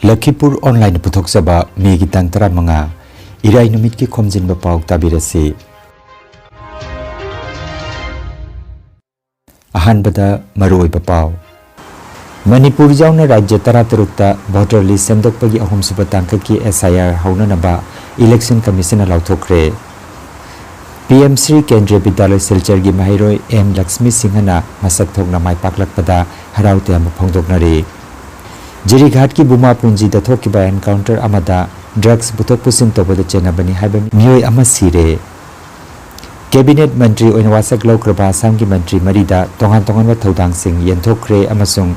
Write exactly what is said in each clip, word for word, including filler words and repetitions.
ꯂꯈꯤꯄꯨꯔ ꯑꯣꯟꯂꯥꯏꯟꯅ ꯄꯨꯊꯣꯛꯆꯕ ꯃꯦꯒꯤ ꯇꯥꯡ ꯇꯔꯥꯃꯉꯥ, ꯏꯔꯥꯏ ꯅꯨꯃꯤꯠꯀꯤ ꯈꯣꯝꯖꯤꯟꯕ ꯄꯥꯎ ꯇꯥꯕꯤꯔꯁꯤ꯫ ꯑꯍꯥꯟꯕꯗ ꯃꯔꯨꯑꯣꯏꯕ ꯄꯥꯎ꯫ ꯃꯅꯤꯄꯨꯔ ꯌꯥꯎꯅ ꯔꯥꯖ꯭ꯌ ꯇꯔꯥꯇꯔꯨꯛꯇ ꯚꯣꯇꯔ ꯂꯤꯁ ꯁꯦꯝꯗꯣꯛꯄꯒꯤ ꯑꯍꯨꯝꯁꯨꯕ ꯇꯥꯡꯀꯛꯀꯤ S I R ꯍꯧꯅꯅꯕ ꯏꯂꯦꯛꯁꯟ ꯀꯃꯤꯁꯟꯅ ꯂꯥꯎꯊꯣꯛꯈ꯭ꯔꯦ꯫ P M Shri Kendriya Vidyalaya ꯁꯤꯜꯆꯔꯒꯤ ꯃꯍꯩꯔꯣꯏ M ꯂꯛꯁꯃꯤ ꯁꯤꯡꯍꯅ ꯃꯁꯛ ꯊꯣꯛꯅ ꯃꯥꯏ ꯄꯥꯛꯂꯛꯄꯗ ꯍꯔꯥꯎ ꯇꯌꯥꯝꯕ ꯐꯣꯡꯗꯣꯛꯅꯔꯤ꯫ ꯖꯤꯔꯤꯘꯥꯠꯀꯤ ꯕꯨꯃꯥꯄꯨꯟꯖꯤꯗ ꯊꯣꯛꯈꯤꯕ encounter ꯑꯃꯗ drugs ꯄꯨꯊꯣꯛ ꯄꯨꯁꯤꯟ ꯇꯧꯕꯗ ꯆꯦꯟꯅꯕꯅꯤ ꯍꯥꯏꯕ ꯃꯤꯑꯣꯏ ꯑꯃ ꯁꯤꯔꯦ꯫ Cabinet ꯃꯟꯇ꯭ꯔꯤ ꯑꯣꯏꯅ ꯋꯥꯁꯛ ꯂꯧꯈ꯭ꯔꯕ ꯑꯁꯥꯝꯒꯤ ꯃꯟꯇ꯭ꯔꯤ ꯃꯔꯤꯗ ꯇꯣꯉꯥꯟ ꯇꯣꯉꯥꯟꯕ ꯊꯧꯗꯥꯡꯁꯤꯡ ꯌꯦꯟꯊꯣꯛꯈ꯭ꯔꯦ ꯑꯃꯁꯨꯡ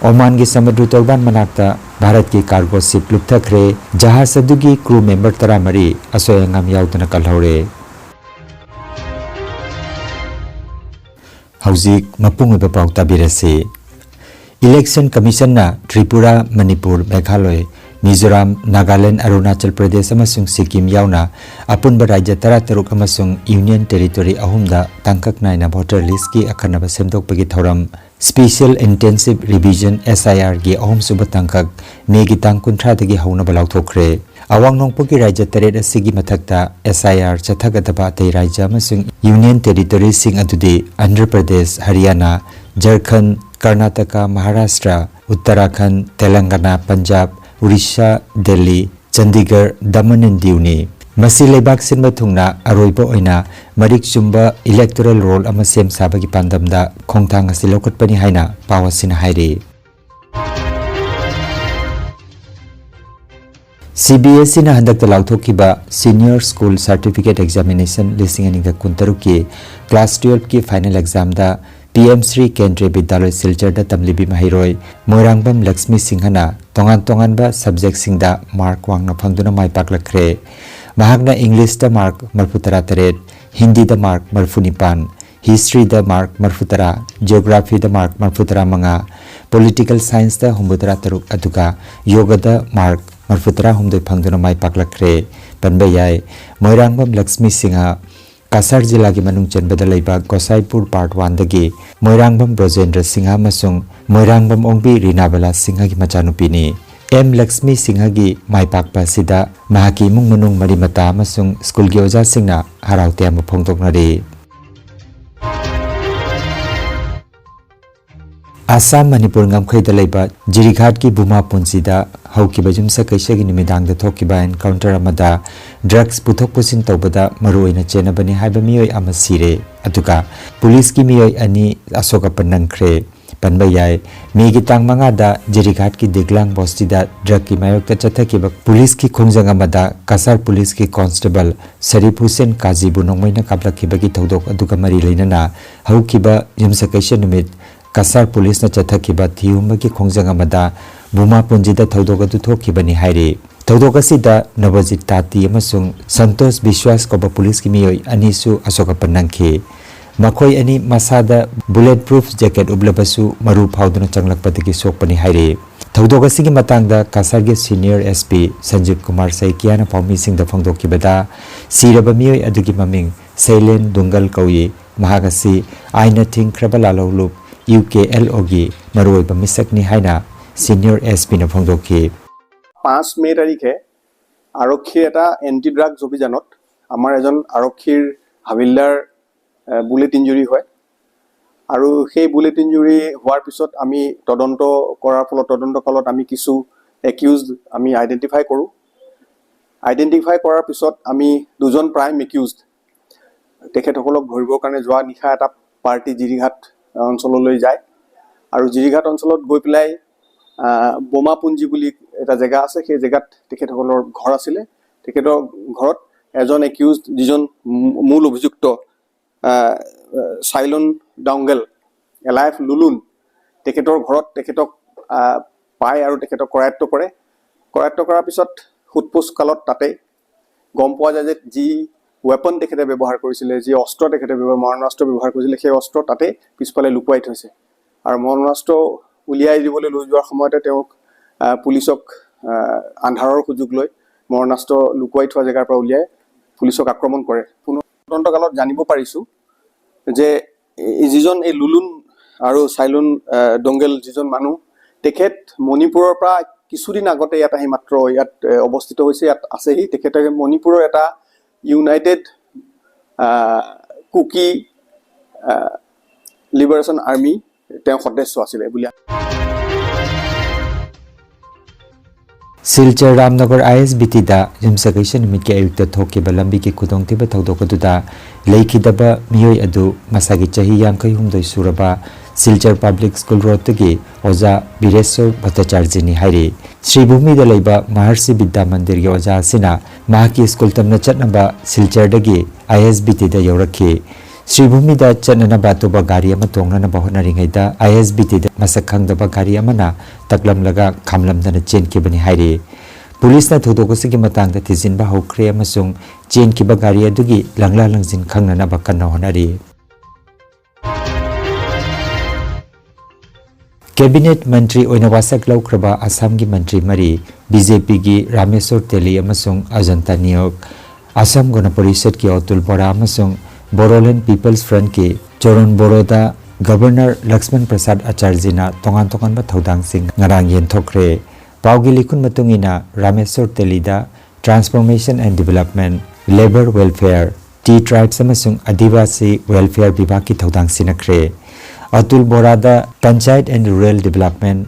ꯑꯣꯃꯥꯟꯒꯤ ꯁꯃꯨꯗ꯭ꯔ ꯇꯣꯔꯕꯥꯟ ꯃꯅꯥꯛꯇ ꯚꯥꯔꯠꯀꯤ cargo ship ꯂꯨꯞꯊꯈ꯭ꯔꯦ꯫ ꯖꯍꯥꯖ ꯑꯗꯨꯒꯤ crew member ꯇꯔꯥꯃꯔꯤ ꯑꯁꯣꯏ ꯑꯉꯥꯝ ꯌꯥꯎꯗꯅ ꯀꯜꯍꯧꯔꯦ꯫ ꯍꯧꯖꯤꯛ ꯃꯄꯨꯡ ꯑꯣꯏꯕ ꯄꯥꯎ ꯇꯥꯕꯤꯔꯁꯤ꯫ Election Commissionꯅ ꯇ꯭ꯔꯤꯄꯨꯔꯥ, ꯃꯅꯤꯄꯨꯔ, ꯃꯦꯘꯥꯂꯣꯏ, ꯃꯤꯖꯣꯔꯥꯝ, ꯅꯥꯒꯥꯂꯦꯟ, ꯑꯔꯨꯅꯥꯆꯜ ꯄ꯭ꯔꯗꯦꯁ ꯑꯃꯁꯨꯡ ꯁꯤꯛꯀꯤꯝ ꯌꯥꯎꯅ ꯑꯄꯨꯟꯕ ꯔꯥꯖ꯭ꯌ ꯇꯔꯥꯇꯔꯨꯛ ꯑꯃꯁꯨꯡ Union Territory ꯑꯍꯨꯝꯗ ꯇꯥꯡꯀꯛ ꯅꯥꯏꯅ voter listꯀꯤ ꯑꯈꯟꯅꯕ ꯁꯦꯝꯗꯣꯛꯄꯒꯤ ꯊꯧꯔꯝ Special Intensive Revision, S I Rꯒꯤ ꯑꯍꯨꯝꯁꯨꯕ ꯇꯥꯡꯀꯛ ꯃꯦꯒꯤ ꯇꯥꯡ ꯀꯨꯟꯊ꯭ꯔꯥꯗꯒꯤ ꯍꯧꯅꯕ ꯂꯥꯎꯊꯣꯛꯈ꯭ꯔꯦ꯫ ꯑꯋꯥꯡ ꯅꯣꯡꯄꯣꯛꯀꯤ ꯔꯥꯖ꯭ꯌ ꯇꯔꯦꯠ ꯑꯁꯤꯒꯤ ꯃꯊꯛꯇ S I R ꯆꯠꯊꯒꯗꯕ ꯑꯇꯩ ꯔꯥꯖ꯭ꯌ ꯑꯃꯁꯨꯡ Union Territoryꯁꯤꯡ ꯑꯗꯨꯗꯤ ꯑꯟꯙ꯭ꯔ ꯄ꯭ꯔꯗꯦꯁ, ꯍꯔꯤꯌꯥꯅꯥ, ꯖꯔꯈꯟꯗ, ꯀꯔꯅꯥꯇꯀꯥ, ꯃꯍꯥꯔꯥꯁꯇ꯭ꯔ, ꯎꯠꯇꯔꯥꯈꯟꯗ, ꯇꯦꯂꯪꯒꯅꯥ, ꯄꯟꯖꯥꯕ, ꯎꯔꯤꯁꯥ, ꯗꯦꯜꯂꯤ, ꯆꯟꯗꯤꯒꯔ, ꯗꯃꯟ ꯑꯦꯟ ꯗꯤꯎꯅꯤ꯫ ꯃꯁꯤ ꯂꯩꯕꯥꯛ ꯁꯤꯟꯕ ꯊꯨꯡꯅ ꯑꯔꯣꯏꯕ ꯑꯣꯏꯅ ꯃꯔꯤꯛ ꯆꯨꯝꯕ electoral roll ꯑꯃ ꯁꯦꯝ ꯁꯥꯕꯒꯤ ꯄꯥꯟꯗꯝꯗ ꯈꯣꯡꯊꯥꯡ ꯑꯁꯤ ꯂꯧꯈꯠꯄꯅꯤ ꯍꯥꯏꯅ ꯄꯥꯎ ꯑꯁꯤꯅ ꯍꯥꯏꯔꯤ꯫ C B S Eꯅ ꯍꯟꯗꯛꯇ ꯂꯥꯎꯊꯣꯛꯈꯤꯕ Senior School Certificate Examination ꯂꯤꯁꯤꯡ ꯑꯅꯤꯒ ꯀꯨꯟꯇꯔꯨꯛꯀꯤ class twelveꯀꯤ final examꯗ P M Shri Kendriya ꯕꯤꯗ꯭ꯌꯥꯂꯌ ꯁꯤꯜꯆꯔꯗ ꯇꯝꯂꯤꯕꯤ ꯃꯍꯩꯔꯣꯏ ꯃꯣꯏꯔꯥꯡꯕꯝ ꯂꯛꯁꯃꯤ ꯁꯤꯡꯍꯅ ꯇꯣꯉꯥꯟ ꯇꯣꯉꯥꯟꯕ subjectꯁꯤꯡꯗ mark ꯋꯥꯡꯅ ꯐꯪꯗꯨꯅ ꯃꯥꯏ ꯄꯥꯛꯂꯛꯈ꯭ꯔꯦ꯫ ꯃꯍꯥꯛꯅ Englishꯇ mark ꯃꯔꯤꯐꯨꯇꯔꯥ ꯇꯔꯦꯠ, ꯍꯤꯟꯗꯤꯗ mark ꯃꯔꯤꯐꯨꯅꯤꯄꯥꯟ, Historyꯗ mark ꯃꯔꯤꯐꯨꯇꯔꯥ, Geographyꯗ mark ꯃꯔꯤꯐꯨꯇꯔꯥ ꯃꯉꯥ, Political Scienceꯇ ꯍꯨꯝꯐꯨꯇꯔꯥ ꯇꯔꯨꯛ, ꯑꯗꯨꯒ ꯌꯣꯒꯗ mark ꯃꯔꯤꯐꯨꯇꯔꯥ ꯍꯨꯝꯗꯣꯏ ꯐꯪꯗꯨꯅ ꯃꯥꯏ ꯄꯥꯛꯂꯛꯈ꯭ꯔꯦ꯫ ꯄꯟꯕ ꯌꯥꯏ, ꯃꯣꯏꯔꯥꯡꯕꯝ ꯂꯛꯁꯃꯤ ꯁꯤꯡꯍ ꯀꯁꯥꯔ ꯖꯤꯂꯥꯒꯤ ꯃꯅꯨꯡ ꯆꯟꯕꯗ ꯂꯩꯕ ꯒꯣꯁꯥꯏꯄꯨꯔ Part Oneꯗꯒꯤ ꯃꯣꯏꯔꯥꯡꯕꯝ ꯕ꯭ꯔꯣꯖꯦꯟꯗ꯭ꯔ ꯁꯤꯡꯍ ꯑꯃꯁꯨꯡ ꯃꯣꯏꯔꯥꯡꯕꯝ ꯑꯣꯡꯕꯤ ꯔꯤꯅꯥꯕꯂꯥ ꯁꯤꯡꯍꯒꯤ ꯃꯆꯥꯅꯨꯄꯤꯅꯤ꯫ ꯑꯦꯝ ꯂꯛꯁꯃꯤ ꯁꯤꯡꯍꯒꯤ ꯃꯥꯏ ꯄꯥꯛꯄ ꯑꯁꯤꯗ ꯃꯍꯥꯛꯀꯤ ꯏꯃꯨꯡ ꯃꯅꯨꯡ, ꯃꯔꯤ ꯃꯇꯥ ꯑꯃꯁꯨꯡ ꯁ꯭ꯀꯨꯜꯒꯤ ꯑꯣꯖꯥꯁꯤꯡꯅ ꯍꯔꯥꯎ ꯇꯌꯥꯝꯕ ꯐꯣꯡꯗꯣꯛꯅꯔꯤ꯫ ꯑꯁꯥꯝ ꯃꯅꯤꯄꯨꯔ ꯉꯝꯈꯩꯗ ꯂꯩꯕ ꯖꯤꯔꯤꯘꯥꯠꯀꯤ ꯚꯨꯃꯥ ꯄꯨꯟꯖꯤꯗ ꯍꯧꯈꯤꯕ ꯌꯨꯝꯁꯀꯩꯁꯒꯤ ꯅꯨꯃꯤꯗꯥꯡꯗ ꯊꯣꯛꯈꯤꯕ ꯑꯦꯟꯀꯥꯎꯟꯇꯔ ꯑꯃꯗ ꯗ꯭ꯔꯒꯁ ꯄꯨꯊꯣꯛ ꯄꯨꯁꯤꯟ ꯇꯧꯕꯗ ꯃꯔꯨꯑꯣꯏꯅ ꯆꯦꯟꯅꯕꯅꯤ ꯍꯥꯏꯕ ꯃꯤꯑꯣꯏ ꯑꯃ ꯁꯤꯔꯦ, ꯑꯗꯨꯒ ꯄꯨꯂꯤꯁꯀꯤ ꯃꯤꯑꯣꯏ ꯑꯅꯤ ꯑꯁꯣꯛ ꯑꯄꯟ ꯅꯪꯈ꯭ꯔꯦ꯫ ꯄꯟꯕ ꯌꯥꯏ, ꯃꯦꯒꯤ ꯇꯥꯡ ꯃꯉꯥꯗ ꯖꯤꯔꯤꯘꯥꯠꯀꯤ ꯗꯤꯒꯂꯥꯡ ꯕꯣꯁꯇꯤꯗ ꯗ꯭ꯔꯒꯀꯤ ꯃꯥꯌꯣꯛꯇ ꯆꯠꯊꯈꯤꯕ ꯄꯨꯂꯤꯁꯀꯤ ꯈꯣꯡꯖꯪ ꯑꯃꯗ ꯀꯁꯥꯔ ꯄꯨꯂꯤꯁꯀꯤ ꯀꯣꯟꯁꯇꯦꯕꯜ ꯁꯔꯤꯐ ꯍꯨꯁꯦꯟ ꯀꯥꯖꯤꯕꯨ ꯅꯣꯡꯃꯩꯅ ꯀꯥꯞꯂꯛꯈꯤꯕꯒꯤ ꯊꯧꯗꯣꯛ ꯑꯗꯨꯒ ꯃꯔꯤ ꯂꯩꯅꯅ ꯍꯧꯈꯤꯕ ꯌꯨꯝꯁꯀꯩꯁ ꯅꯨꯃꯤꯠ ꯀꯁꯥꯔ ꯄꯨꯂꯤꯁꯅ ꯆꯠꯊꯈꯤꯕ ꯊꯤꯍꯨꯝꯕꯒꯤ ꯈꯣꯡꯖꯪ ꯑꯃꯗ ꯚꯨꯃꯥ ꯄꯨꯟꯖꯤꯗ ꯊꯧꯗꯣꯛ ꯑꯗꯨ ꯊꯣꯛꯈꯤꯕꯅꯤ ꯍꯥꯏꯔꯤ꯫ ꯊꯧꯗꯣꯛ ꯑꯁꯤꯗ ꯅꯕꯖꯤꯠ ꯇꯥꯇꯤ ꯑꯃꯁꯨꯡ ꯁꯟꯇꯣꯁ ꯕꯤꯁ꯭ꯋꯥꯁ ꯀꯧꯕ ꯄꯨꯂꯤꯁꯀꯤ ꯃꯤꯑꯣꯏ ꯑꯅꯤꯁꯨ ꯑꯁꯣꯛ ꯑꯄꯟ ꯅꯪꯈꯤ꯫ ꯃꯈꯣꯏ ꯑꯅꯤ ꯃꯁꯥꯗ ꯕꯨꯂꯦꯠ ꯄ꯭ꯔꯨꯐ ꯖꯦꯀꯦꯠ ꯎꯞꯂꯕꯁꯨ ꯃꯔꯨ ꯐꯥꯎꯗꯨꯅ ꯆꯪꯂꯛꯄꯗꯒꯤ ꯁꯣꯛꯄꯅꯤ ꯍꯥꯏꯔꯤ꯫ ꯊꯧꯗꯣꯛ ꯑꯁꯤꯒꯤ ꯃꯇꯥꯡꯗ ꯀꯁꯥꯔꯒꯤ ꯁꯤꯅꯤꯌꯔ ꯑꯦꯁ ꯄꯤ ꯁꯟꯖꯤꯕ ꯀꯨꯃꯥꯔ ꯁꯩꯀꯤꯌꯥꯅ ꯄꯥꯎꯃꯤꯁꯤꯡꯗ ꯐꯣꯡꯗꯣꯛꯈꯤꯕꯗ, ꯁꯤꯔꯕ ꯃꯤꯑꯣꯏ ꯑꯗꯨꯒꯤ ꯃꯃꯤꯡ ꯁꯩꯂꯦꯟ ꯗꯨꯡꯒꯜ ꯀꯧꯏ꯫ ꯃꯍꯥꯛ ꯑꯁꯤ ꯑꯥꯏꯟꯅ ꯊꯤꯡꯈ꯭ꯔꯕ ꯂꯥꯜꯍꯧꯂꯨꯞ ꯌꯨ ꯀꯦ ꯑꯦꯜ ꯑꯣꯒꯤ ꯃꯔꯨꯑꯣꯏꯕ ꯃꯤꯁꯛꯅꯤ ꯍꯥꯏꯅ ꯁꯤꯅꯤꯌꯔ ꯑꯦꯁ ꯄꯤꯅ ꯐꯣꯡꯗꯣꯛꯈꯤ꯫ পাঁচ মে তাৰিখে আৰক্ষীৰ এটা এণ্টি ড্ৰাগছ অভিযানত আমাৰ এজন আৰক্ষীৰ হাবিলদাৰ বুলেট ইঞ্জুৰি হয় আৰু সেই বুলেট ইঞ্জুৰি হোৱাৰ পিছত আমি তদন্ত কৰাৰ ফলত তদন্ত কালত আমি কিছু একিউজ আমি আইডেণ্টিফাই কৰোঁ। আইডেণ্টিফাই কৰাৰ পিছত আমি দুজন প্ৰাইম একিউজ তেখেতসকলক ধৰিবৰ কাৰণে যোৱা নিশা এটা পাৰ্টি জিৰিঘাট অঞ্চললৈ যায় আৰু জিৰিঘাট অঞ্চলত গৈ পেলাই বোমাপুঞ্জি বুলি এটা জেগা আছে, সেই জেগাত তেখেতসকলৰ ঘৰ আছিলে। তেখেতৰ ঘৰত এজন একিউজ, যিজন মূল অভিযুক্ত চাইলন ডাংগেল এলাইফ লুলুন, তেখেতৰ ঘৰত তেখেতক পায় আৰু তেখেতক কৰায়ত্ব কৰে। কৰায়ত্ব কৰাৰ পিছত সোধপোছ কালত তাতে গম পোৱা যায় যে যি ৱেপন তেখেতে ব্যৱহাৰ কৰিছিলে, যি অস্ত্ৰ তেখেতে মাৰণাস্ত্ৰ ব্যৱহাৰ কৰিছিলে, সেই অস্ত্ৰ তাতে পিছফালে লুকুৱাই থৈছে আৰু মাৰণাস্ত্ৰ উলিয়াই দিবলৈ লৈ যোৱাৰ সময়তে তেওঁক পুলিচক আন্ধাৰৰ সুযোগ লৈ মাৰণাস্ত্ৰ লুকুৱাই থোৱা জেগাৰ পৰা উলিয়াই পুলিচক আক্ৰমণ কৰে। তদন্তকালত জানিব পাৰিছোঁ যে যিজন এই লুলুন আৰু চাইলুন ডংগেল যিজন মানুহ, তেখেত মণিপুৰৰ পৰা কিছুদিন আগতে ইয়াত আহি মাত্ৰ ইয়াত এ, অৱস্থিত হৈছে, ইয়াত আছেহি। তেখেতে মণিপুৰৰ এটা ইউনাইটেড কুকি লিবাৰেশ্যন আৰ্মি তেওঁ সদস্য আছিলে বুলি। ꯁꯤꯜꯆꯔ ꯔꯥꯝꯅꯒꯔ ꯑꯥꯏ ꯑꯦꯁ ꯕꯤ ꯇꯤꯗ ꯌꯨꯝꯁꯀꯩꯁ ꯅꯨꯃꯤꯠꯀꯤ ꯑꯌꯨꯛꯇ ꯊꯣꯛꯈꯤꯕ ꯂꯝꯕꯤꯒꯤ ꯈꯨꯗꯣꯡꯊꯤꯕ ꯊꯧꯗꯣꯛ ꯑꯗꯨꯗ ꯂꯩꯈꯤꯗꯕ ꯃꯤꯑꯣꯏ ꯑꯗꯨ ꯃꯁꯥꯒꯤ ꯆꯍꯤ ꯌꯥꯡꯈꯩ ꯍꯨꯝꯗꯣꯏ ꯁꯨꯔꯕ ꯁꯤꯜꯆꯔ ꯄꯕ꯭ꯂꯤꯛ ꯁ꯭ꯀꯨꯜ ꯔꯣꯗꯇꯒꯤ ꯑꯣꯖꯥ ꯕꯤꯔꯦꯁꯣꯔ ꯚꯠꯇꯆꯥꯔꯖꯤꯅꯤ ꯍꯥꯏꯔꯤ꯫ ꯁ꯭ꯔꯤꯚꯨꯃꯤꯗ ꯂꯩꯕ ꯃꯍꯔꯁꯤ ꯕꯤꯗ꯭ꯌꯥ ꯃꯟꯗꯤꯔꯒꯤ ꯑꯣꯖꯥ ꯑꯁꯤꯅ ꯃꯍꯥꯛꯀꯤ ꯁ꯭ꯀꯨꯜ ꯇꯝꯅ ꯆꯠꯅꯕ ꯁꯤꯜꯆꯔꯗꯒꯤ ꯑꯥꯏ ꯑꯦꯁ ꯕꯤ ꯇꯤꯗ ꯌꯧꯔꯛꯈꯤ꯫ ꯁ꯭ꯔꯤꯚꯨꯃꯤꯗ ꯆꯠꯅꯅꯕ ꯑꯇꯣꯞꯄ ꯒꯥꯔꯤ ꯑꯃ ꯇꯣꯡꯅꯅꯕ ꯍꯣꯠꯅꯔꯤꯉꯩꯗ ꯑꯥꯏ ꯑꯦꯁ ꯕꯤ ꯇꯤꯗ ꯃꯁꯛ ꯈꯪꯗꯕ ꯒꯥꯔꯤ ꯑꯃꯅ ꯇꯛꯂꯝꯂꯒ ꯈꯥꯝꯂꯝꯗꯅ ꯆꯦꯟꯈꯤꯕꯅꯤ ꯍꯥꯏꯔꯤ꯫ ꯄꯨꯂꯤꯁꯅ ꯊꯧꯗꯣꯛ ꯑꯁꯤꯒꯤ ꯃꯇꯥꯡꯗ ꯊꯤꯖꯤꯟꯕ ꯍꯧꯈ꯭ꯔꯦ ꯑꯃꯁꯨꯡ ꯆꯦꯟꯈꯤꯕ ꯒꯥꯔꯤ ꯑꯗꯨꯒꯤ ꯂꯪꯂꯥ ꯂꯪꯖꯤꯟ ꯈꯪꯅꯅꯕ ꯀꯟꯅ ꯍꯣꯠꯅꯔꯤ꯫ ꯀꯦꯕꯤꯅꯦꯠ ꯃꯟꯇ꯭ꯔꯤ ꯑꯣꯏꯅ ꯋꯥꯁꯛ ꯂꯧꯈ꯭ꯔꯕ ꯑꯁꯥꯝꯒꯤ ꯃꯟꯇ꯭ꯔꯤ ꯃꯔꯤ, ꯕꯤ ꯖꯦ ꯄꯤꯒꯤ ꯔꯥꯃꯦꯁꯣꯔ ꯇꯦꯂꯤ ꯑꯃꯁꯨꯡ ꯑꯖꯟꯇꯥ ꯅꯤꯌꯣꯛ, ꯑꯁꯥꯝ ꯒꯣꯅ ꯄꯔꯤꯁꯠꯀꯤ ꯑꯇꯨꯜ ꯕꯣꯔꯥ ꯑꯃꯁꯨꯡ ꯕꯣꯔꯣꯂꯦꯟ ꯄꯤꯄꯜꯁ ꯐ꯭ꯔꯟꯠꯀꯤ ꯆꯣꯔꯣꯟ ꯕꯣꯔꯣꯗ ꯒꯕꯔꯅꯔ ꯂꯛꯁꯃꯟ ꯄ꯭ꯔꯁꯥꯗ ꯑꯆꯥꯔꯖꯤꯅ ꯇꯣꯉꯥꯟ ꯇꯣꯉꯥꯟꯕ ꯊꯧꯗꯥꯡꯁꯤꯡ ꯉꯔꯥꯡ ꯌꯦꯟꯊꯣꯛꯈ꯭ꯔꯦ꯫ ꯄꯥꯎꯒꯤ ꯂꯤꯈꯨꯟ ꯃꯇꯨꯡ ꯏꯟꯅ Rameshwor ꯇꯦꯂꯤꯗ Transformation and Development, Labour Welfare, Tea Tribes ꯑꯃꯁꯨꯡ ꯑꯗꯤꯋꯥꯁꯤ Welfare ꯕꯤꯚꯥꯒꯀꯤ ꯊꯧꯗꯥꯡ ꯁꯤꯟꯅꯈ꯭ꯔꯦ꯫ Atul ꯕꯣꯔꯥꯗ Panchayat and Rural Development,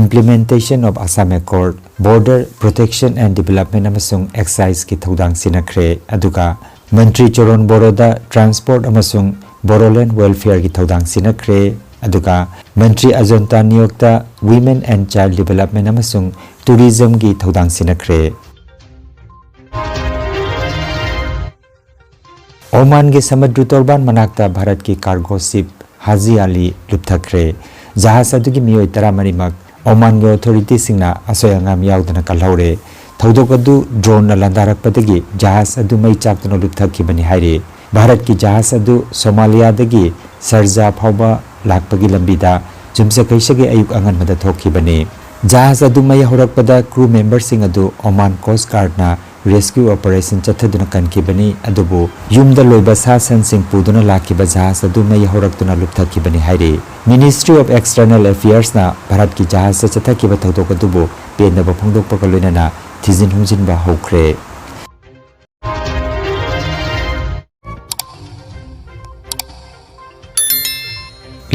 Implementation of Assam Accord, Border Protection and Development ꯑꯃꯁꯨꯡ Excise ꯀꯤ ꯊꯧꯗꯥꯡ ꯁꯤꯟꯅꯈ꯭ꯔꯦ꯫ ꯑꯗꯨꯒ ꯃꯟꯇ꯭ꯔꯤ ꯆꯣꯔꯣꯟ ꯕꯣꯔꯣꯗ Transport ꯑꯃꯁꯨꯡ Bodoland Welfare ꯒꯤ ꯊꯧꯗꯥꯡ ꯁꯤꯟꯅꯈ꯭ꯔꯦ꯫ ꯑꯗꯨꯒ ꯃꯟꯇ꯭ꯔꯤ Ajanta ꯅꯤꯌꯣꯛꯇ Women and Child Development ꯑꯃꯁꯨꯡ Tourism ꯒꯤ ꯊꯧꯗꯥꯡ ꯁꯤꯟꯅꯈ꯭ꯔꯦ꯫ ꯑꯣꯃꯥꯟꯒꯤ ꯁꯃꯨꯗ꯭ꯔ ꯇꯣꯔꯕꯥꯟ ꯃꯅꯥꯛꯇ ꯚꯥꯔꯠꯀꯤ ꯀꯥꯔꯒꯣ ꯁꯤꯞ ꯍꯥꯖꯤ ꯑꯂꯤ ꯂꯨꯞꯊꯈ꯭ꯔꯦ꯫ ꯖꯍꯥꯖ ꯑꯗꯨꯒꯤ ꯃꯤꯑꯣꯏ ꯇꯔꯥꯃꯔꯤꯃꯛ ꯑꯣꯃꯥꯟꯒꯤ ꯑꯣꯊꯣꯔꯤꯇꯤꯁꯤꯡꯅ ꯑꯁꯣꯏ ꯑꯉꯥꯝ ꯌꯥꯎꯗꯅ ꯀꯜꯍꯧꯔꯦ꯫ ꯊꯧꯗꯣꯛ ꯑꯗꯨ ꯗ꯭ꯔꯣꯟꯅ ꯂꯥꯟꯗꯥꯔꯛꯄꯗꯒꯤ ꯖꯍꯥꯖ ꯑꯗꯨ ꯃꯩ ꯆꯥꯛꯇꯨꯅ ꯂꯨꯞꯊꯈꯤꯕꯅꯤ ꯍꯥꯏꯔꯤ꯫ ꯚꯥꯔꯠꯀꯤ ꯖꯍꯥꯖ ꯑꯗꯨ ꯁꯣꯃꯥꯂꯤꯌꯥꯗꯒꯤ ꯁꯔꯖꯥ ꯐꯥꯎꯕ ꯂꯥꯛꯄꯒꯤ ꯂꯝꯕꯤꯗ ꯌꯨꯝꯁꯀꯩꯁꯒꯤ ꯑꯌꯨꯛ ꯑꯉꯟꯕꯗ ꯊꯣꯛꯈꯤꯕꯅꯤ꯫ ꯖꯍꯥꯖ ꯑꯗꯨ ꯃꯩ ꯍꯧꯔꯛꯄꯗ ꯀ꯭ꯔꯨ ꯃꯦꯝꯕꯔꯁꯤꯡ ꯑꯗꯨ ꯑꯣꯃꯥꯟ ꯀꯣꯁ ꯒꯥꯔꯗꯅ rescue operation ꯆꯠꯊꯗꯨꯅ ꯀꯟꯈꯤꯕꯅꯤ꯫ ꯑꯗꯨꯕꯨ ꯌꯨꯝꯗ ꯂꯣꯏꯕ ꯁꯥ ꯁꯟꯁꯤꯡ ꯄꯨꯗꯨꯅ ꯂꯥꯛꯈꯤꯕ ꯖꯍꯥꯖ ꯑꯗꯨ ꯃꯩ ꯍꯧꯔꯛꯇꯨꯅ ꯂꯨꯞꯊꯈꯤꯕꯅꯤ ꯍꯥꯏꯔꯤ꯫ Ministry of External Affairsꯅ ꯚꯥꯔꯠꯀꯤ ꯖꯍꯥꯖꯇ ꯆꯠꯊꯈꯤꯕ ꯊꯧꯗꯣꯛ ꯑꯗꯨꯕꯨ ꯄꯦꯟꯗꯕ ꯐꯣꯡꯗꯣꯛꯄꯒ ꯂꯣꯏꯅꯅ ꯊꯤꯖꯤꯟ ꯍꯨꯝꯖꯤꯟꯕ ꯍꯧꯈ꯭ꯔꯦ꯫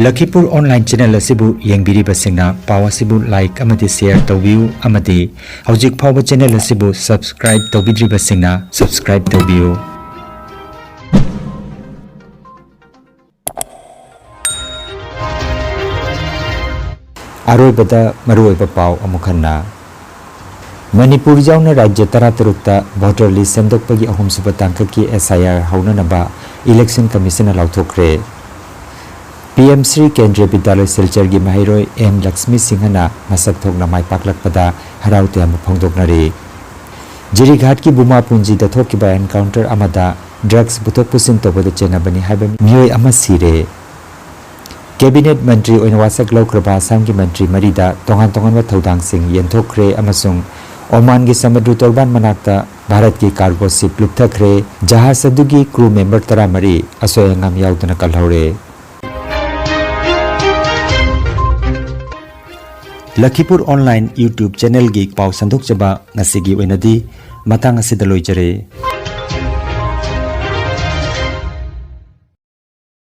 ꯂꯈꯤꯄꯨꯔ online channel ꯑꯁꯤꯕꯨ ꯌꯦꯡꯕꯤꯔꯤꯕꯁꯤꯡꯅ ꯄꯥꯎ ꯑꯁꯤꯕꯨ like ꯑꯃꯗꯤ share ꯇꯧꯕꯤꯌꯨ ꯑꯃꯗꯤ ꯍꯧꯖꯤꯛ ꯐꯥꯎꯕ channel ꯑꯁꯤꯕꯨ subscribe ꯇꯧꯕꯤꯗ꯭ꯔꯤꯕꯁꯤꯡꯅ subscribe ꯇꯧꯕꯤꯌꯨ꯫ ꯑꯔꯣꯏꯕꯗ ꯃꯔꯨꯑꯣꯏꯕ ꯄꯥꯎ ꯑꯃꯨꯛ ꯍꯟꯅ꯫ ꯃꯅꯤꯄꯨꯔ ꯌꯥꯎꯅ ꯔꯥꯖ꯭ꯌ ꯇꯔꯥꯇꯔꯨꯛꯇ voter list ꯁꯦꯝꯗꯣꯛꯄꯒꯤ ꯑꯍꯨꯝꯁꯨꯕ ꯇꯥꯡꯀꯛꯀꯤ S I R ꯍꯧꯅꯅꯕ Election Commissionꯅ ꯂꯥꯎꯊꯣꯛꯈ꯭ꯔꯦ꯫ P M Shri Kendriya Vidyalaya Silcharꯒꯤ ꯃꯍꯩꯔꯣꯏ M ꯂꯛꯁꯃꯤ ꯁꯤꯡꯍꯅ ꯃꯁꯛ ꯊꯣꯛꯅ ꯃꯥꯏ ꯄꯥꯛꯂꯛꯄꯗ ꯍꯔꯥꯎ ꯇꯌꯥꯝꯕ ꯐꯣꯡꯗꯣꯛꯅꯔꯤ꯫ ꯖꯤꯔꯤꯘꯥꯠꯀꯤ ꯕꯨꯃꯥꯄꯨꯟꯖꯤꯗ ꯊꯣꯛꯈꯤꯕ encounter ꯑꯃꯗ drugs ꯄꯨꯊꯣꯛ ꯄꯨꯁꯤꯟ ꯇꯧꯕꯗ ꯆꯦꯟꯅꯕꯅꯤ ꯍꯥꯏꯕ ꯃꯤꯑꯣꯏ ꯑꯃ ꯁꯤꯔꯦ꯫ Cabinet ꯃꯟꯇ꯭ꯔꯤ ꯑꯣꯏꯅ ꯋꯥꯁꯛ ꯂꯧꯈ꯭ꯔꯕ ꯑꯁꯥꯝꯒꯤ ꯃꯟꯇ꯭ꯔꯤ ꯃꯔꯤꯗ ꯇꯣꯉꯥꯟ ꯇꯣꯉꯥꯟꯕ ꯊꯧꯗꯥꯡꯁꯤꯡ ꯌꯦꯟꯊꯣꯛꯈ꯭ꯔꯦ ꯑꯃꯁꯨꯡ ꯑꯣꯃꯥꯟꯒꯤ ꯁꯃꯨꯗ꯭ꯔ ꯇꯣꯔꯕꯥꯟ ꯃꯅꯥꯛꯇ ꯚꯥꯔꯠꯀꯤ cargo ship ꯂꯨꯞꯊꯈ꯭ꯔꯦ꯫ ꯖꯍꯥꯖ ꯑꯗꯨꯒꯤ crew member ꯇꯔꯥꯃꯔꯤ ꯑꯁꯣꯏ ꯑꯉꯥꯝ ꯌꯥꯎꯗꯅ ꯀꯜꯍꯧꯔꯦ꯫ ꯂꯈꯤꯄꯨꯔ online YouTube channelꯒꯤ ꯄꯥꯎ ꯁꯟꯗꯣꯛꯆꯕ ꯉꯁꯤꯒꯤ ꯑꯣꯏꯅꯗꯤ ꯃꯇꯥꯡ ꯑꯁꯤꯗ ꯂꯣꯏꯖꯔꯦ꯫